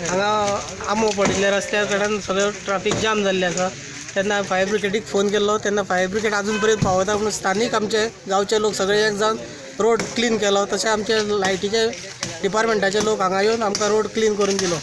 हांगा आंबो पडिल्ले रस्त्या कडेन सगळें ट्राफीक जाम जाल्लें आसा. तेन्ना फायर ब्रिगेडीक फोन केल्लो, तेन्ना फायर ब्रिगेड आजून पर्यंत पावता म्हणून स्थानीक आमचे गांवचे लोक सगळे एक जावन रोड क्लीन केलो. तशें आमचे लायटीचे डिपार्टमेंटाचे लोक हांगा येवन आमकां रोड क्लीन करून दिलो.